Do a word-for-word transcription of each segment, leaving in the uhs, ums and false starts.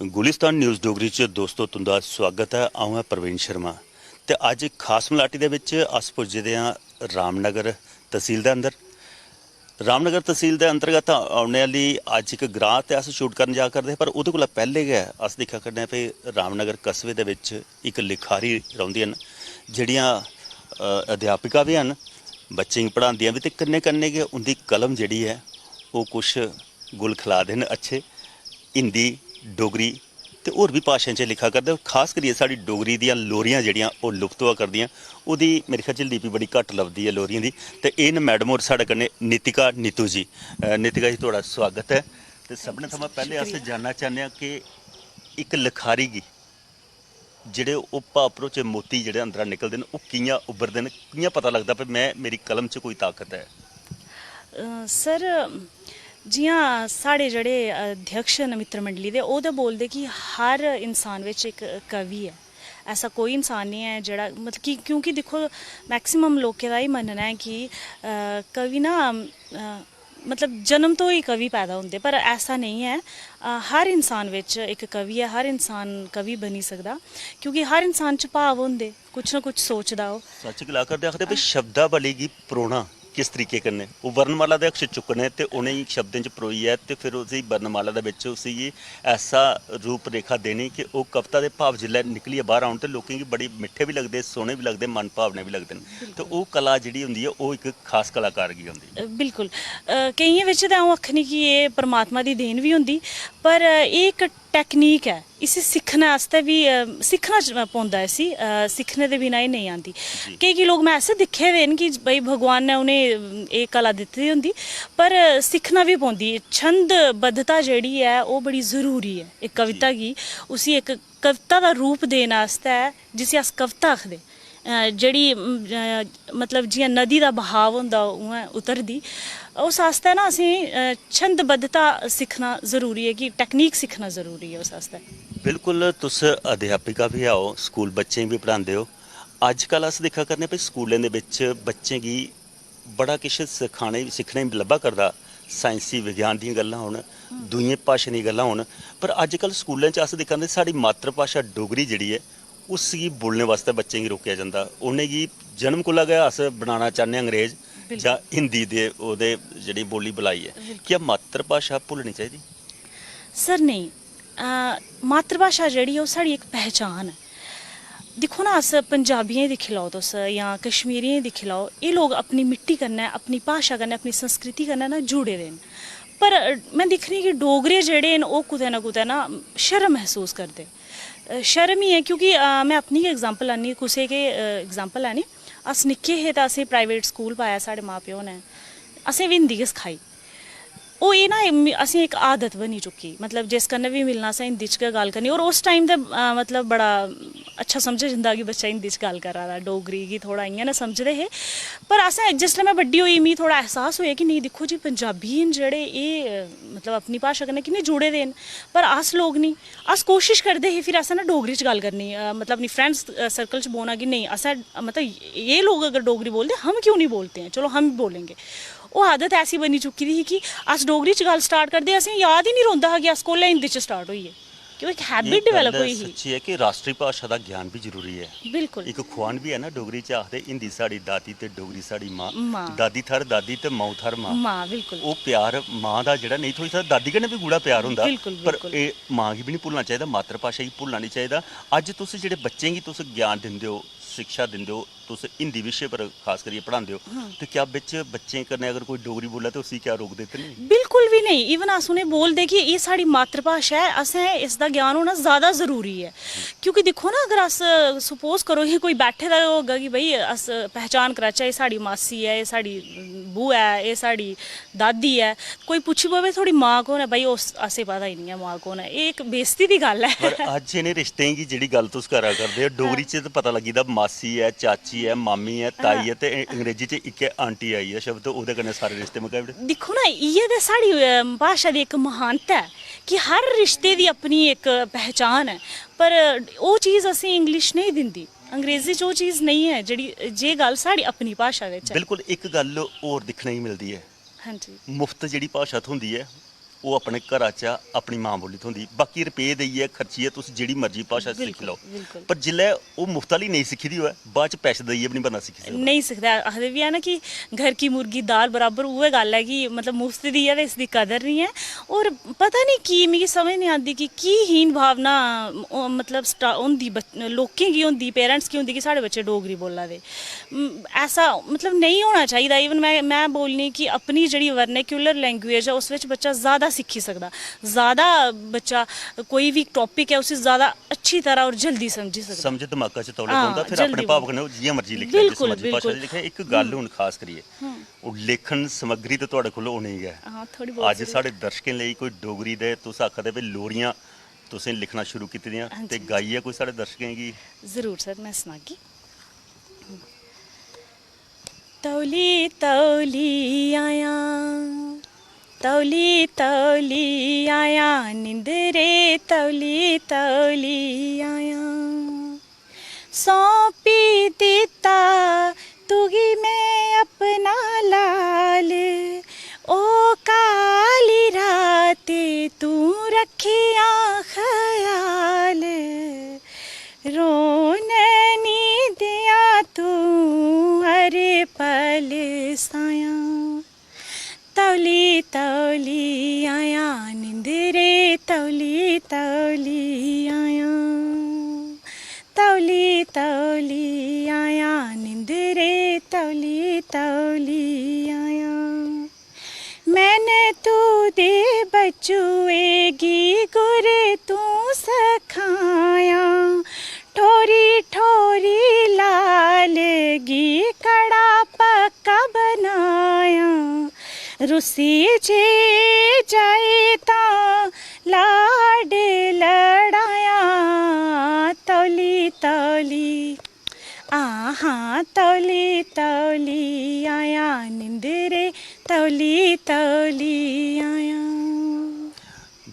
Gulistan news Dogri च दोस्तो तुंदा स्वागत ऐ। अ'ऊं ऐ प्रवीण शर्मा ते अज्ज खास मलाटी दे बिच अस पुज्जे दे आं रामनगर तसील दे अंदर। रामनगर तसील दे अंतर्गत औने आह्ली अज्ज इक ग्रां ते अस शूट करन जा करदे हे, पर ओह्दे कोला पैह्ले गै अस दिक्खा करने आं भई रामनगर कस्बे दे बिच इक लिखारी रौंह्दियां न, जेह्ड़ियां, अ, अध्यापिका बी हैन, बच्चें गी पढ़ांदियां बी, ते कन्नै कन्नै गै उं'दी कलम जेह्ड़ी ऐ ओह् कुछ गुल खला दे न अच्छे हिंदी, डोगरी ते होर बी भाशाएं च लिखा करदे। खास करियै साढ़ी डोगरी दियां लोरियां जेह्ड़ियां ओह् लुप्त होआ करदियां, ओह्दी मेरे ख्याल च लिपि बड़ी घट्ट लभदी ऐ लोरियें दी। ते एह् न मैडम होर साढ़े कन्नै, नितिका नीतू जी। अ, नितिका जी, थुआढ़ा स्वागत ऐ। ते सभनें थमां पैह्लें अस जानना चाह्न्ने आं कि इक लखारी गी जेह्ड़े ओह् भाव भरोचे मोती जेह्ड़े अंदरा निकलदे न, ओह् कि'यां उब्भरदे न, कि'यां पता लगदा भई में, मेरी कलम च कोई ताकत ऐ? अ, सर, जि'यां साढ़े जेह्ड़े अध्यक्ष न मित्र मंडली दे, ओह् ते बोलदे कि हर इंसान बिच इक कवि ऐ। ऐसा कोई इंसान निं ऐ जेह्ड़ा, मतलब कि, क्योंकि दिक्खो, मैक्सिमम लोकें दा एह् मन्नना ऐ कि, अ, कवि ना, अ, मतलब, जन्म तो ही कवि पैदा होंदे, पर ऐसा नेईं ऐ। अ, हर इंसान बिच इक कवि ऐ, हर इंसान कवि बनी सकदा, क्योंकि हर इंसान च भाव होंदे, कुछ ना कुछ सोचदा ओह्। सच्च गला करदे, आखदे भई शब्दावली गी परोना किस तरीके कन्नै, ओह् वर्णमाला दे अक्षर चुक्कने ते उ'नेंगी शब्दें च परोइयै ते फिर उसी वर्णमाला दे बिच उसी गी ऐसा रूप रेखा देनी कि ओह् कविता दे भाव जिसलै निकलियै बाह्र औन ते लोकें गी बड़ी मिट्ठे बी लगदे, सोह्ने बी लगदे, मन भावने बी लगदे न। ते ओह् कला जेह्ड़ी होंदी ऐ, ओह् इक खास कलाकार गी होंदी ऐ। अ, बिल्कुल। अ, केइयें बिच ते अ'ऊं आखनी कि एह् परमात्मा दी देन बी होंदी, पर एह् इक टैक्नीक ऐ, इसी सिक्खने आस्तै बी, अ, सिक्खना च-, पौंदा इसी, अ, सिक्खने दे बिना एह् नेईं आंदी। केईं केईं लोक में ऐसे दिक्खे दे न कि भई भगवान ने उ'नें एह् कला दित्ती दी होंदी, पर सिक्खना बी पौंदी। छंदबद्धता जेह्ड़ी ऐ, ओह् बड़ी जरूरी ऐ इक कविता गी, उसी इक कविता दा रूप देने आस्तै, जिसी अस कविता आखदे, अ, जेह्ड़ी, अम, अ, मतलब, जि'यां नदी दा बहाव होंदा, उ'आं उतरदी। उस आस्तै ना असें, अ, छंदबद्धता सिक्खना जरूरी ऐ, कि टैक्नीक सिक्खना जरूरी ऐ उस आस्तै। बिल्कुल, तुस अध्यापिका बी ओ, स्कूल बच्चें गी बी पढ़ांदे ओ। अजकल अस दिक्खा करने भई स्कूलें दे बिच बच्चें गी बड़ा किश सखाने, सिक्खने गी लब्भा करदा, साइंसी विज्ञान दियां गल्लां होन, दूइयें भाशाएं दियां गल्लां होन, पर अजकल स्कूलें च अस दिक्खा ने साढ़ी मातृभाशा डोगरी जेह्ड़ी ऐ, उसगी बोलने बास्तै बच्चें गी रोकेआ जंदा। उ'नेंगी जन्म कोला गै अस बनाना चाह्न्ने आं अंग्रेज जां हिंदी दे ओह्दे जेह्ड़ी बोली बलाई ऐ। क्या मातृभाशा भुल्लनी चाहिदी? सर, नेईं। अ, मातृभाशा जेह्ड़ी ऐ, ओह् साढ़ी इक पहचान ऐ। दिक्खो ना, अस पंजाबियें गी दिक्खी लैओ तुस, जां कश्मीरियें गी दिक्खी लैओ, एह् लोक अपनी मिट्टी कन्नै, अपनी भाशा कन्नै, अपनी संस्कृति कन्नै ना जुड़े दे न। पर, अ, में दिक्खनी कि डोगरे जेह्ड़े न, ओह् कुतै ना कुतै ना शर्म मसूस करदे। अ, शर्म ही ऐ, क्योंकि, अ, में अपनी गै एग्जांपल लैन्नी, कुसै गै, अ, एग्जांपल लैनी। अस निक्के हे तां असें प्राइवेट स्कूल पाया साढ़े मां प्यो ने, असें बी हिंदी गै सखाई। ओह् एह् ना, एह् मि-, असें इक आदत बनी चुकी, मतलब, जिस कन्नै बी मिलना, असें हिंदी च गै गल्ल करनी। और उस टाइम ते, अ, मतलब, बड़ा अच्छा समझेआ जंदा कि बच्चा हिंदी च गल्ल करा दा, डोगरी गी थोह्ड़ा इ'यां ना समझदे हे। पर असें, जिसलै में बड्डी होई, मिगी थोह्ड़ा एहसास होएआ कि नेईं, दिक्खो जी, पंजाबी न जेह्ड़े, एह्, अ, मतलब, अपनी भाशा कन्नै किन्ने जुड़े दे न, पर अस लोक निं। अस कोशिश करदे हे, फिर असें ना डोगरी च गल्ल करनी, अ, मतलब, अपनी फ्रैंड्स, अ, सर्कल च बौह्ना कि नेईं, असें, मतलब, एह् लोक अगर डोगरी बोलदे, हम क्यों नहीं बोलते हैं, चलो, हम भी बोलेंगे। ओह् आदत ऐसी बनी चुकी दी ही कि अस डोगरी च गल्ल स्टार्ट करदे, असें याद ही निं रौंह्दा हा कि अस कोल्लै हिंदी च स्टार्ट होई गे, कि ओह् इक हैबिट डेवलप होई ही। सच्ची ऐ कि राश्ट्री भाशा दा ज्ञान बी जरूरी ऐ। बिल्कुल। इक खुआन बी ऐ ना डोगरी च, आखदे हिंदी साढ़ी दादी ते डोगरी साढ़ी मां। मां। दादी थाह्र दादी ते माऊ थाह्र मां। मां, बिल्कुल। ओह् प्यार मां दा जेह्ड़ा नेईं थ्होई सकदा, दादी कन्नै बी गूढ़ा प्यार होंदा। बिल्कुल, पर बिल्कुल। एह् मां गी बी निं भुल्लना चाहिदा, मातृभाशा गी भुल्लना निं चाहिदा। अज्ज तुस जेह्ड़े बच्चें गी तुस ज्ञान दिंदे ओ, शिक्षा दिंदे ओ, तुस हिंदी विशे पर खास करियै पढ़ांदे ओ, ते क्या बिच बच्चें कन्नै अगर कोई डोगरी बोल्लै ते उसी क्या रोकदे ते नेईं? बिल्कुल बी नेईं। इवन अस उ'नें बोलदे कि एह् साढ़ी मातृभाशा ऐ, असें इसदा ज्ञान होना ज्यादा जरूरी ऐ। क्योंकि दिक्खो ना, अगर अस, सपोज करो, इ'यां कोई बैठे दा गै होगा कि भाई, अस पहचान कराचै, एह् साढ़ी मासी ऐ, एह् साढ़ी बूआ ऐ, एह् साढ़ी दादी ऐ, कोई पुच्छी पवै, "थुआढ़ी मां कौन ऐ?" भाई, उस, असें पता ही निं ऐ मां कौन ऐ। एह् इक बेइज्जती दी गल्ल ऐ। पर अज्ज इ'नें रिश्तें गी जेह्ड़ी गल्ल तुस करा करदे ओ, डोगरी च ते पता लग्गी दा, मासी ऐ, चाची ऐ, मामी ऐ, ताई ऐ, ते अंग्रेजी च इक्कै आंटी आई ऐ शब्द, ओह्दे कन्नै सारे रिश्ते मकाई ओड़े। दिक्खो ना, इ'यै ते साढ़ी, अ, भाशा दी इक महानता ऐ कि हर रिश्ते दी अपनी इक पहचान ऐ, पर ओह् चीज असें इंग्लिश नेईं दिंदी। अंग्रेजी च ओह् चीज नेईं ऐ जेह्ड़ी, जे गल्ल साढ़ी अपनी भाशा बिच ऐ। बिल्कुल, इक गल्ल होर दिक्खने गी मिलदी ऐ। हां जी। मुफ्त जेह्ड़ी भाशा थ्होंदी ऐ, ओह् अपने घरा चा अपनी मां बोली थ्होंदी, बाकी रपेऽ देइयै खर्चियै तुस जेह्ड़ी मर्जी भाशा सिक्खी लैओ। बिल्कुल। पर जिसलै ओह् मुफ्त आह्ली नेईं सिक्खी दी होऐ, बाद च पैसे देइयै बी निं बंदा सिक्खी सकदा। नेईं सिखदा। आखदे बी है ना कि घर की मुर्गी दाल बराबर। उ'ऐ गल्ल ऐ कि मतलब मुफ्त दी ऐ ते इसदी कदर निं ऐ। और पता निं की मिगी समझ निं आंदी कि की हीन भावना, ओह्, मतलब स्टा- होंदी बच- लोकें गी होंदी, पेरेंट्स गी होंदी कि साढ़े बच्चे डोगरी बोल्ला दे। म, ऐसा मतलब नेईं होना चाहिदा। इवन में में बोलनी कि अपनी जेह्ड़ी वर्नैक्यूलर लैंग्वेज ऐ, उस बिच बच्चा ज़्यादा सिक्खी सकदा, ज़्यादा बच्चा कोई बी टॉपिक ऐ, उसी ज़्यादा अच्छी तरह और जल्दी समझी सकदा। समझ दमाका च तौले हां, पौंदा, फिर अपने जल्दी भाव पौंदा। कन्नै ओह् जि'यां मर्जी लिखी लै, जिस बिल्कुल, मर्जी भाशा च बिल्कुल। लिखे। इक गल्ल हून खास करियै, ओह् लेखन समग्री ते थुआढ़े कोल होनी गै। हां, थोह्ड़ी अज्ज साढ़े दर्शकें लेई कोई डोगरी दे, तुस आखा दे भाई लोरियां तुसें लिखना शुरू कीती दियां, हां ते जी। गाइयै कोई साढ़े दर्शकें गी जरूर सर, में सनागी। तौली तौली आया, तौली तौली आया, निंदरे तौली तौली आया। सौंपी दित्ता तुगी में अपना लाल, ओ काली राते तूं रक्खेआं ख्याल। रोन नी देआं तूं हर पल साया। तौली तौली आया निंदरे, तौली तौली आया। तौली तौली आया निंदरे, तौली तौली आया। मैंने तू दे बचुए गी गुर तू सखाया। ठोरी ठोरी लाल गी कड़ा पक्का बनाया। रुसी जे जाए तां लाड लड़ाया। तौली तौली आहां, तौली तौली आया निंदरे, तौली तौली आया।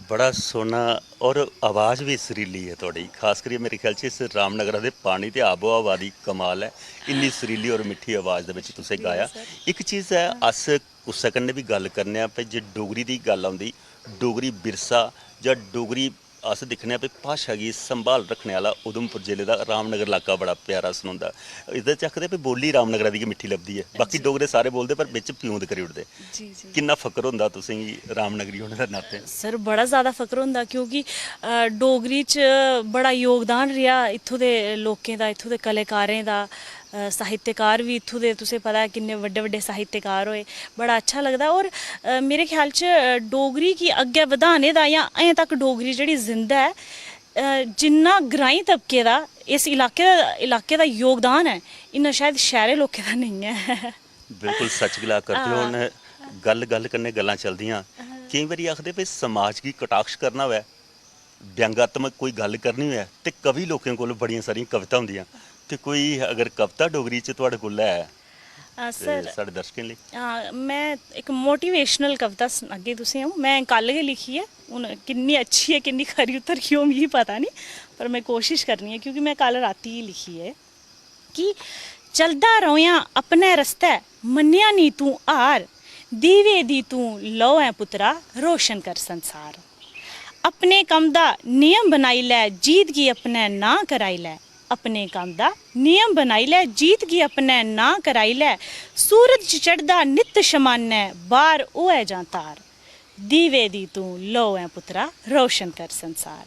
बड़ा सोह्ना, और आवाज़ बी सुरीली ऐ थुआढ़ी। खास करियै मेरे ख्याल च इस रामनगरा दे पानी ते आबो हवा दी कमाल ऐ, इन्नी सुरीली और मिट्ठी आवाज़ दे बिच तुसें गाया। इक चीज़ ऐ, अस कुसै कन्नै बी गल्ल करने आं, भाई जे डोगरी दी गल्ल औंदी, डोगरी विरसा जां डोगरी अस दिक्खने आं भाई भाशा गी संभाल रक्खने आह्ला उधमपुर जिले दा रामनगर इलाका बड़ा प्यारा सनोंदा। एह्दे च आखदे भाई बोल्ली रामनगरा दी गै मिट्ठी लभदी ऐ, बाकी डोगरे सारे बोलदे पर बिच प्यूंद करी ओड़दे। जी जी। किन्ना फकर होंदा तुसेंगी रामनगरी होने दे नाते? सर, बड़ा ज़्यादा फकर होंदा क्योंकि अ, डोगरी च बड़ा योगदान रेहा इत्थूं दे लोकें दा, इत्थूं दे कलाकारें दा। अ, साहित्यकार बी इत्थूं दे, तुसें पता ऐ किन्ने बड्डे बड्डे साहित्यकार होए। बड़ा अच्छा लगदा। और अ, मेरे ख्याल च अ, डोगरी गी अग्गें बधाने दा जां अजें तक डोगरी जेह्ड़ी जिंदा ऐ, अ, जिन्ना ग्राईं तबके दा इस इलाके दा इलाके दा योगदान ऐ, इन्ना शायद शैह्रें लोकें दा नेईं ऐ। बिल्कुल सच गला करदे ओ। हून गल्ल गल्ल कन्नै गल्लां चलदियां। केईं बारी आखदे भाई समाज गी कटाक्ष करना होऐ, व्यंगात्मक कोई गल्ल करनी होऐ ते कवि लोकें कोल बड़ियां सारियां कविता होंदियां, ते कोई अगर कविता डोगरी च थुआढ़े कोल है अ, ते सर, साढ़े दर्शकें लेई। हां, में इक मोटिवेशनल कविता सनागी तुसें अ'ऊं। में कल गै लिखी ऐ, हून किन्नी अच्छी ऐ किन्नी खरी उतरगी ओह् मिगी पता निं, पर में कोशिश करनी ऐ क्योंकि में कल रातीं गै लिखी ऐ कि चलदा रौहेआं अपने रस्तै, मन्नेआ निं तूं हार, दीवे दी तूं लौ ऐ पुत्तरा, रोशन कर संसार। अपने कम्म दा नियम बनाई लै, जीत गी अपने नांऽ कराई लै। अपने कम्म दा नियम बनाई लै, जीत गी अपने नांऽ कराई लै। सूरज चढ़दा नित्त शमानै, बाह्र होऐ जां तार। दीवे दी तूं लौ ऐ पुत्तरा, रोशन कर संसार।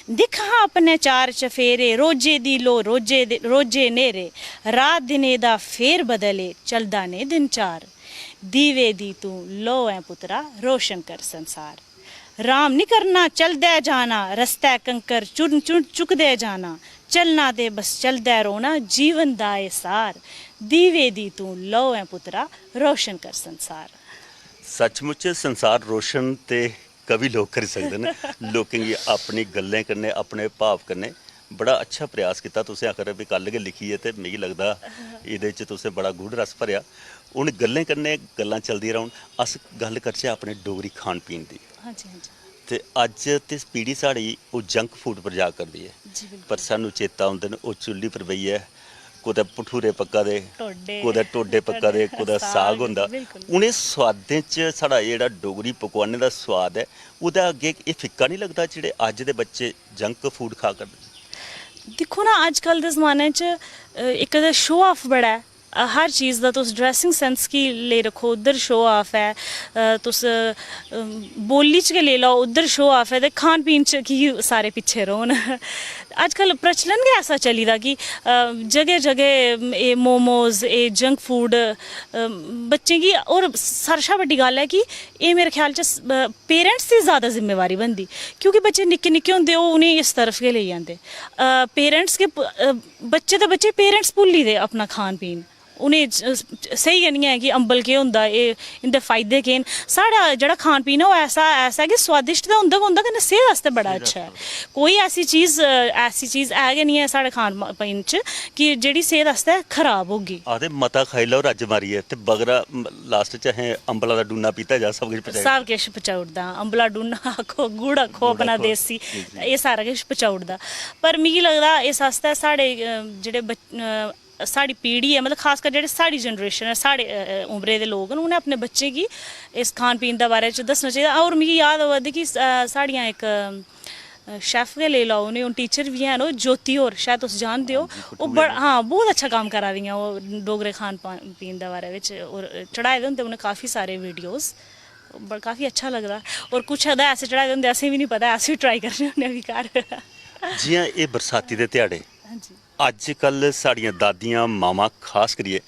दिक्ख हां अपने चार चफेरे, रोजे दी लो, रोजे दे, रोजे न्हेरे। रात दिने दा फेर बदले, चलदा ने दिन चार। दीवे दी तूं लौ ऐ पुत्तरा, रोशन कर संसार। राम निं करना चलदे जाना, रस्तै कंकर चुन चुन चुकदे जाना। चलना ते बस चलदे रौह्ना, जीवन दा एह् सार। दीवे दी तूं लौ ऐ पुत्तरा, रोशन कर संसार। सचमुच संसार रोशन ते कवि लोक करी सकदे न। लोकें गी अपनी गल्लें कन्नै, अपने भाव कन्नै बड़ा अच्छा प्रयास कीता तुसें। आखर भी कल गै लिखी ऐ ते मिगी लगदा एह्दे च तुसें बड़ा गूढ़ रस भरेआ। हून गल्लें कन्नै गल्लां चलदियां रौह्न। अस गल्ल करचै अपने डोगरी खान पीन दी। हां जी, हां जी। ते अज्ज ते पीढ़ी साढ़ी ओह् जंक फूड पर जा करदी ऐ। जी, बिल्कुल। पर सानूं चेता औंदे न ओह् चुल्ली पर बेहियै कुतै भठूरे पक्का दे, ढोडे। कुतै ढोडे पक्का दे, कुतै साग होंदा। बिल्कुल। उ'नें सोआदें च साढ़ा जेह्ड़ा डोगरी पकवानें दा सोआद ऐ, ओह्दा अग्गें एह् फिक्का निं लगदा जेह्ड़े अज्ज दे बच्चे जंक फूड खा करदे? दिक्खो ना, अजकल दे जमाने च, अ, इक ते शो ऑफ बड़ा ऐ। अ, हर चीज़ दा तुस ड्रैसिंग सेंस गी लेई रक्खो, उद्धर शो ऑफ ऐ। अ, तुस, अ, बोल्ली च गै लेई लैओ, उद्धर शो ऑफ ऐ, ते खान पीन च की सारे पिच्छे रौह्न। अजकल प्रचलन गै ऐसा चली दा कि, अ, जगह जगह एह् मोमोज, एह् जंक फूड, अ, बच्चें गी, होर सारें शा बड्डी गल्ल ऐ कि एह् मेरे ख्याल च स-, अ, पेरेंट्स दी ज़्यादा जिम्मेवारी बनदी, क्योंकि बच्चे निक्के निक्के होंदे, ओह् उ'नेंगी इस तरफ गै लेई जंदे। अ, पेरेंट्स गै प-, अ, बच्चे ते बच्चे, पेरेंट्स भुल्ली दे अपना खान पीन। उ'नें ज-, स्हेई गै निं ऐ कि अम्बल केह् होंदा, एह् इं'दे फायदे केह् न। साढ़ा जेह्ड़ा खान पीन ऐ, ओह् ऐसा, ऐसा ऐ कि स्वादिष्ट ते होंदा गै होंदा, कन्नै सेह्त आस्तै बड़ा सेह्त अच्छा ऐ। आस्तै। कोई ऐसी चीज़, अ, ऐसी चीज़ है गै निं ऐ साढ़े खान पीन च कि जेह्ड़ी सेह्त आस्तै खराब होगी। आखदे, "मता खाई लैओ रज्ज मारियै", ते बगरा, म-, लास्ट च असें अम्बला दा डूना पीता जा, सब किश पचाई सब किश पचाई ओड़दा। अम्बला डूना आखो, गुड़ आखो गुड़ अपना आखो। देसी, जी, जी। एह् सारा किश पचाई ओड़दा। पर मिगी लगदा, इस आस्तै साढ़े, अ, जेह्ड़े बच-, अ, साढ़ी पीढ़ी ऐ, मतलब, खासकर जेह्ड़े साढ़ी जनरेशन ऐ, साढ़े, अ, अ, उम्रे दे लोक न, उ'नें अपने बच्चें गी इस खान पीन दे बारे च दस्सना चाहिदा। होर मिगी याद आवा दी कि, अ, साढ़ियां इक, अ, शैफ गै लेई लैओ, उ'नें, हून टीचर बी हैन, ओह् ज्योति होर, शायद तुस जानदे ओ। हां जी, ओह् कठुए बड़-, दे। हां, बहुत अच्छा कम्म करा दियां ओह् डोगरे खान पा-, पीन दे बारे बिच। होर चढ़ाए दे होंदे उ'नें काफी सारे वीडियोज़, ब-, काफी अच्छा लगदा। होर कुछ अदा ऐसे चढ़ाए दे होंदे, असें बी निं पता, अस बी ट्राई करने होन्ने आं फ्ही घर। जि'यां एह् बरसाती दे ध्याड़े, हां जी। अज्जकल साढ़ियां दादियां, मावां खास करियै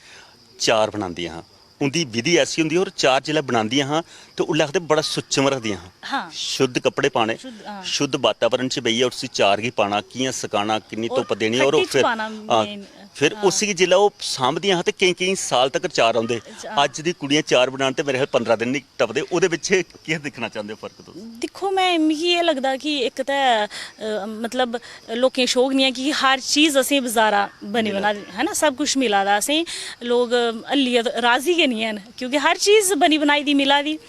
चार बनांदियां हां। उं'दी विधि ऐसी होंदी, होर चार जिसलै बनांदियां हां, ते उसलै आखदे बड़ा सुच्चम रखदियां हां। हां। शुद्ध कपड़े पाने, शुद्ध, हां। शुद्ध वातावरण च बेहियै उसी चार गी पाना, कि'यां सकाना, किन्नी होर धुप्प देनी, होर खट्टी च फिर, पाना हां, main, फिर हां। उसी गी जिसलै ओह् सांभदियां हां, ते केईं, केईं साल तक चार रौंह्दे। हां। अज्ज दी कुड़ियां चार बनान ते मेरे ख्याल पंदरां दिन निं टपदे। ओह्दे बिच्च केह् दिक्खना चांह्दे ओ फर्क तुस? दिक्खो, में, मिगी एह् लगदा कि इक ते, अ, मतलब, लोकें गी शौक निं ऐ कि हर चीज़ असें बजारा बनी मिला बनाई दी, है ना, सब कुछ मिला दा असें। लोक हल्ली राजी गै निं हैन, क्योंकि हर चीज़ बनी बनाई दी मिला दी।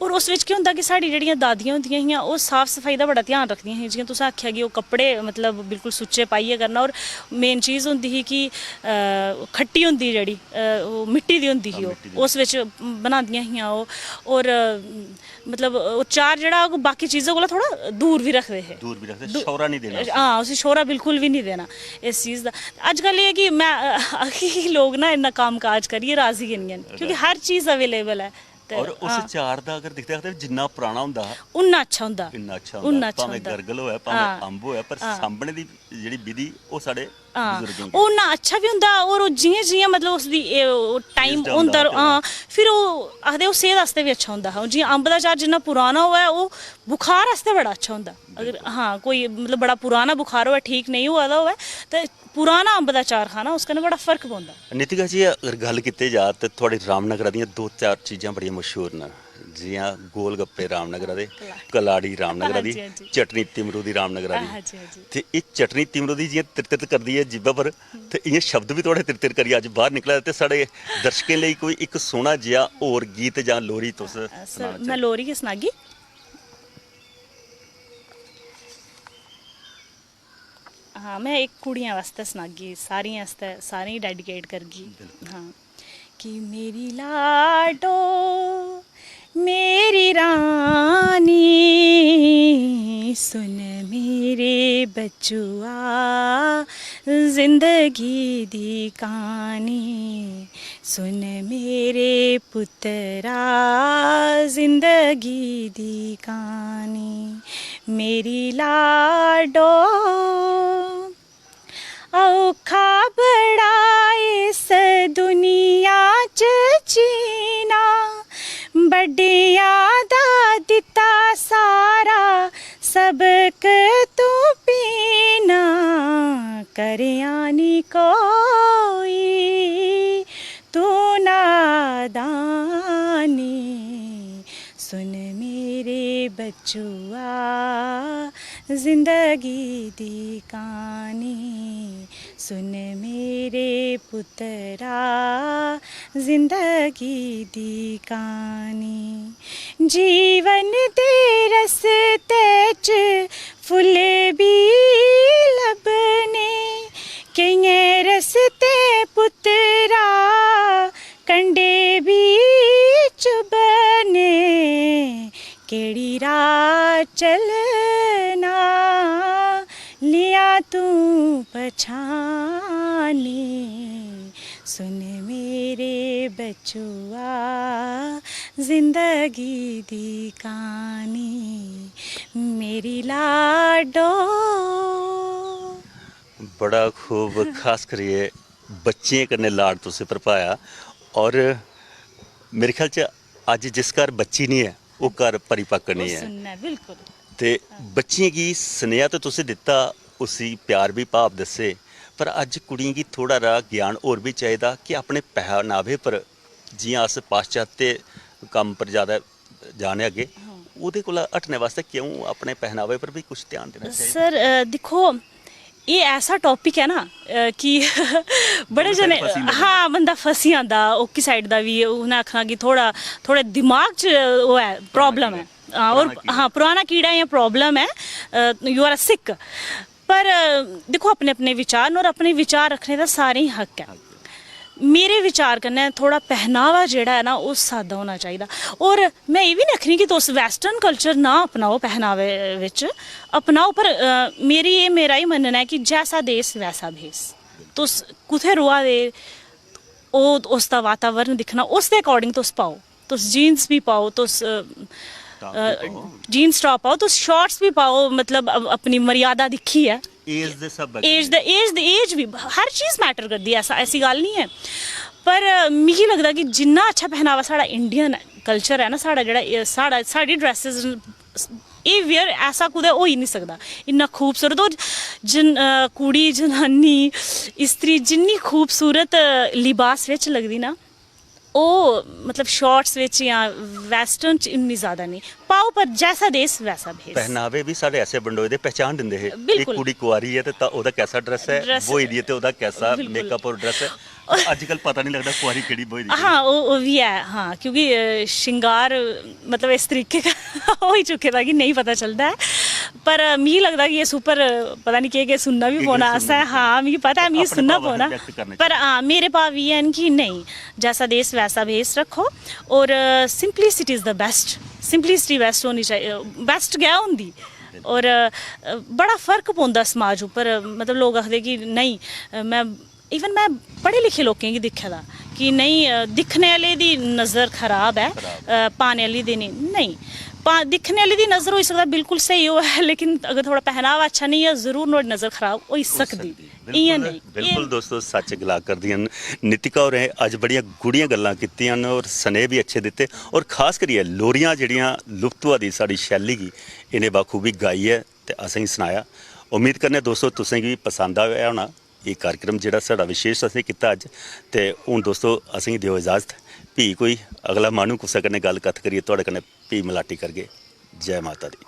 होर उस बिच केह् होंदा कि साढ़ी जेह्ड़ियां दादियां होंदियां हियां, ओह् साफ सफाई दा बड़ा ध्यान रखदियां हियां। जि'यां तुसें आखेआ कि ओह् कपड़े, मतलब, बिल्कुल सुच्चे पाइयै करना, होर main चीज़ होंदी ही कि, अ, खट्टी होंदी जेह्ड़ी, अ, ओह् मिट्टी दी होंदी ही, हां, ओह् मिट्टी दी। उस बिच बनांदियां हियां ओह्। होर, अ, मतलब, ओह् चार जेह्ड़ा, ओह् बाकी चीज़ें कोला थोह्ड़ा दूर बी रखदे हे। दूर बी रखदे, दू-, शौरा निं देना उसी। हां, उसी शौरा बिल्कुल बी निं देना इस चीज़ दा। अजकल एह् ऐ कि में, अ, आखी कि लोक ना इन्ना कम्म काज करियै राजी गै निं हैन, क्योंकि right। हर चीज़ available ऐ। ते, होर उस हां। चार दा अगर दिखदे, आखदे जिन्ना पराना होंदा हा, उन्ना अच्छा होंदा। इन्ना अच्छा होंदा। उन्ना अच्छा भामें होंदा। गरगल होऐ, भामें हां। अम्ब होऐ, पर हां। सांभने दी जेह्ड़ी विधि, ओह् साढ़े हां। बजुर्गें गी। ओह् उन्ना अच्छा बी होंदा, होर ओह् जि'यां जि'यां, मतलब, उसदी, एह्, ओह् time age दा होंदा होंदा हा, ते हां, फिर ओह् आखदे ओह् सेह्त आस्तै बी अच्छा होंदा हा। जि'यां अम्ब दा चार जिन्ना पुराना होऐ, ओह् बुखार आस्तै बड़ा अच्छा होंदा। अगर, बिल्कुल। हां, कोई, मतलब, बड़ा पुराना बुखार होऐ, ठीक नेईं होआ दा होऐ, ते पुराना अम्ब दा चार खाना, उस कन्नै बड़ा फर्क पौंदा। नितिका जी, अगर गल्ल कीती जा ते थुआढ़े रामनगरा दियां दो चार चीजां बड़ियां मशहूर न, जि'यां गोल गप्पे रामनगरा दे, कलाड़ी। कलाड़ी रामनगरा दी, हां जी, हां जी। चटनी तिमरू दी रामनगरा दी। हां जी, हां जी। ते एह् चटनी तिमरू दी जि'यां तिर-तिर करदी ऐ जिब्बा पर, ते इ'यां शब्द बी थुआढ़े तिर-तिर करियै अज्ज बाह्र निकला दे। ते साढ़े दर्शकें लेई कोई इक सोह्ना जेहा होर गीत जां लोरी तुस अ, सर, सनाना में चाह्-, लोरी गै सनागी। हां, में इक कुड़ियें आस्तै सनागी, सारें आस्तै, सारें गी dedicate करगी। बिल्कुल। हां। कि मेरी लाडो, मेरी रानी, सुन मेरे बच्चुआ, जिंदगी दी क्हानी, सुन मेरे पुत्तरा, जिंदगी दी क्हानी, मेरी लाडो। औखा बड़ा इस दुनिया च जीना, बड्डिया दा दित्ता सारा सबक तूं पीना, करेआं निं कोई तूं नादानी। सुन मेरे बच्चुआ, जिंदगी दी क्हानी, सुन मेरे पुत्तरा, जिंदगी दी क्हानी। जीवन दे रस्ते च फुल्ल बी लब्भने, केइयें रस्ते तू पछाने, सुन मेरे बचुआ, जिंदगी दी कहानी, मेरी लाडो। बड़ा खूब। खास करियै बच्चियें कन्नै लाड तुसें भरपाया। और मेरे ख्याल च अज्ज जिस घर बच्ची निं ऐ, ओह् घर परिपक्व निं ऐ। सुनना ऐ, बिल्कुल। ते बच्चियें गी सनेहा ते तुसें दित्ता, उसी प्यार बी भाव दस्से, पर अज्ज कुड़ियें गी थोह्ड़ा हारा ज्ञान होर बी चाहिदा कि अपने पहनावे पर, जि'यां अस पाश्चात्य कम्म पर ज़्यादा जाने अग्गें, ओह्दे कोला हटने बास्तै क्यों अपने पहनावे पर बी कुछ ध्यान देना चाहिदा? सर, अ, दिक्खो, एह् ऐसा टॉपिक ऐ ना, अ, कि बड़े जने, हाँ, बंदा फसी जंदा। ओह्की साइड दा बी उ'नें आखना कि थोह्ड़ा, थोह्ड़े दिमाग च ओह् ऐ, प्रॉब्लम ऐ। हां, और हाँ, पुराना कीड़ा जां प्रॉब्लम ऐ, यू आर सिक। पर अ, दिक्खो, अपने अपने विचार न, और अपने विचार रक्खने दा सारें गी हक ऐ। मेरे विचार कन्नै थोह्ड़ा पहनावा जेह्ड़ा ऐ ना, ओह् सादा होना चाहिदा। और में एह् बी निं आखनी कि तुस वैस्टर्न कल्चर ना अपनाओ पहनावे बिच, अपनाओ, पर अ, मेरी एह्, मेरा एह् मन्नना ऐ कि जैसा देश वैसा भेस। तुस कुत्थै र'वा दे, ओह्, उसदा वातावरण दिक्खना, उसदे अकॉर्डिंग तुस पाओ। तुस जीन्स बी पाओ, तुस जीन्स टॉप पाओ, तुस शॉर्ट्स बी पाओ, मतलब अ- अपनी मर्यादा दिक्खियै। एज दे स्हाबै एज दे एज दे एज बी हर चीज़ मैटर करदी ऐ, ऐसा, ऐसी गल्ल निं ऐ। पर अ, मिगी लगदा कि जिन्ना अच्छा पहनावा साढ़ा इंडियन कल्चर ऐ ना, साढ़ा जेह्ड़ा, एह् साढ़ा, साढ़ी ड्रैसेस, एह् वेयर ऐसा कुतै होई निं सकदा। इन्ना खूबसूरत, और जन अ, कुड़ी, जनानी, स्त्री जिन्नी खूबसूरत अ, लिबास बिच लगदी ना, ओह् मतलब शॉर्ट्स बिच जां वैस्टर्न च इन्नी ज़्यादा नेईं। पाओ, पर जैसा देश वैसा भेस। पहनावे बी साढ़े ऐसे बंडोए दे, पहचान दिंदे हे, एह् बिल्कुल। कुड़ी कुआरी ऐ ते तां ओह्दा कैसा ड्रैस ऐ, ड्रैस ब्होई दी ऐ ते ओह्दा कैसा बिल्कुल। मेकअप और ड्रैस ऐ। अज्जकल पता निं लगदा कुआरी केह्ड़ी, ब्होई दी केह्ड़ी। हाँ, ओह् ओह् बी ऐ, हाँ, क्योंकि अ, श्रृंगार, मतलब इस तरीके का होई चुके दा कि नेईं पता चलदा ऐ। पर अ, मिगी लगदा कि इस उप्पर अ, पता निं केह् केह् सुनना बी केह् पौना केह् असें। सुनना हाँ, मिगी पता ऐ, मिगी अपने सुनना भाव पौना। व्यक्त करने पर हां, मेरे भाव इ'यै न कि नेईं, जैसा देश वैसा भेस रक्खो, और simplicity is the best, simplicity best होनी चाहिदी, बेस्ट गै होंदी। और अ, बड़ा फर्क पौंदा समाज उप्पर। मतलब लोक आखदे कि नेईं, अ, में इवन में पढ़े लिखे लोकें गी दिक्खे दा कि नेईं, अ, दिक्खने आह्ले दी नज़र खराब ऐ, अ, पाने आह्ली दी नेईं। नेईं, पा दिक्खने आह्ले दी नज़र होई सकदा बिल्कुल स्हेई होऐ, लेकिन अगर थुआढ़ा पहनावा अच्छा नेईं ऐ, जरूर नुहाड़ी नज़र खराब होई सकदी। इ'यां नेईं, बिल्कुल दोस्तो, सच गला करदियां न नितिका होरें। अज्ज बड़ियां गूढ़ियां गल्लां कीतियां न और सनेह् बी अच्छे दित्ते, और खास करियै लोरियां जेह्ड़ियां लुप्त होआ दी साढ़ी शैली गी इ'नें बाखूबी गाई ऐ ते असेंगी सनाया। उम्मीद करने दोस्तो, तुसेंगी बी पसंद आया होना एह् कार्यक्रम जेह्ड़ा साढ़ा विशेष असें कीता अज्ज। ते हून दोस्तो, असेंगी देओ इजाजत, फ्ही कोई अगला माह्नू कुसै कन्नै गल्ल कत्थ करियै थुआढ़े कन्नै फ्ही मलाटी करगे। जय माता दी।